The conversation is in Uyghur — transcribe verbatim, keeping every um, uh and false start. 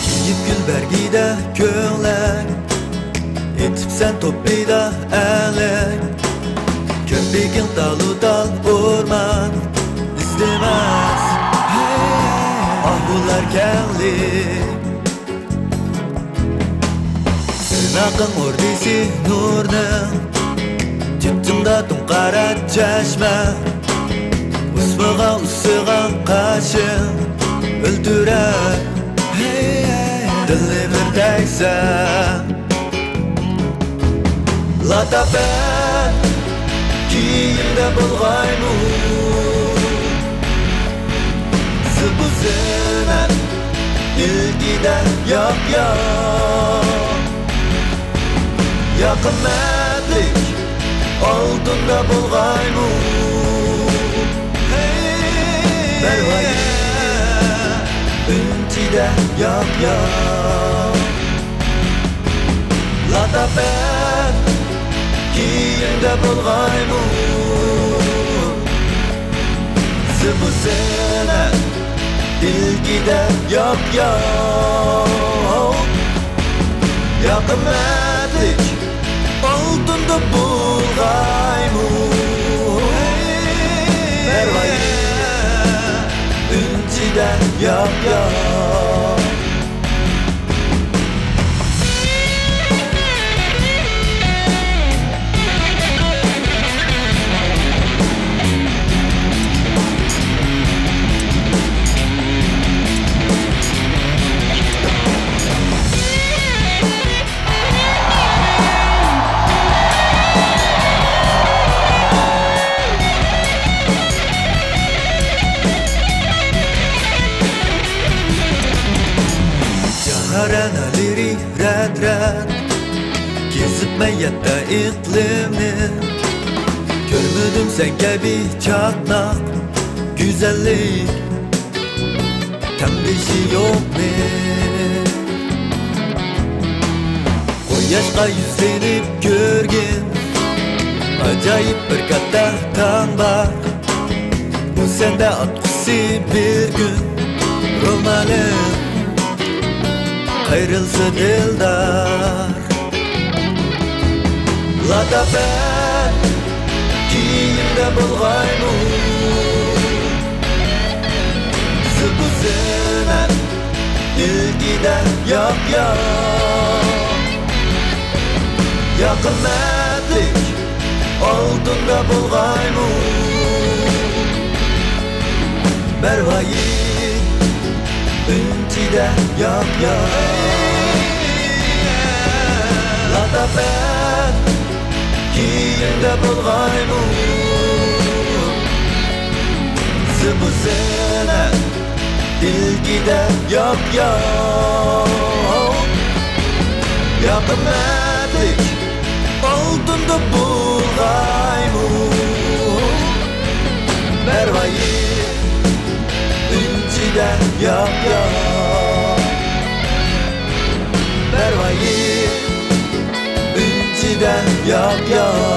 كىيىپ گۈل بەرگىدە كۆڭلەك، ئېتىپسەن توپىدا ئەلەك. كىرپىكىڭ تالۇ تال ئورمان، ئىستىمەس ئاھۇلار كەڭلىك. سىرناقىڭ ئوردىسى نۇرنىڭ، چېچىڭدا تۇڭقارا چەشمە. ئۇسمىغا ئۇسسىغان قاشىڭ ئۆلتۈرەر، ھەي، ھەي، دىلنى بىر تەگسە. لاتاپەت كىيىمدە بولغايمۇ، زىبۇ زىننەت ئىلكىدە ياق-ياق. ياقىمەتلىك ئالتۇندا بولغايمۇ، ھەي، پەرۋايى ئۈنچىدە ياق-ياق. لاتاپەت كىيىمدە بولغايمۇ، زىبۇ زىننەت ئىلكىدە ياق-ياق. ياقىمەتلىك ئالتۇندا بولغايمۇ، پەرۋايى ئۈنچىدە ياق-ياق. جاھارەنە لىرىك رەت-رەت، كېزىپمەن يەتتە ئىقلىمنى. كۆرمىدىم سەن كەبى چاقناق گۈزەللىك، تەڭدىشى يوقنى. قۇياشقا يۈزلىنىپ كۆرگىن، ئاجايىپ بىر كاتتا تاڭ بار. ئۇ سەندە ئاتقۇسى بىر كۈن رومالىڭ قايرىلسا دىلدار. لاتاپەت كىيىمدە بولغايمۇ، زىبۇ زىننەت ئىلكىدە ياق-ياق. ياقىمەتلىك ئالتۇندا بولغايمۇ، پەرۋايى ئۈنچىدە ياق-ياق. لاتاپەت كىيىمدە بولغايمۇ، زىبۇ زىننەت ئىلكىدە ياق-ياق. ياقىمەتلىك ئالتۇندا بولغايمۇ، پەرۋايى ئۈنچىدە ياق-ياق. پەرۋايى ئۈنچىدە ياق-ياق.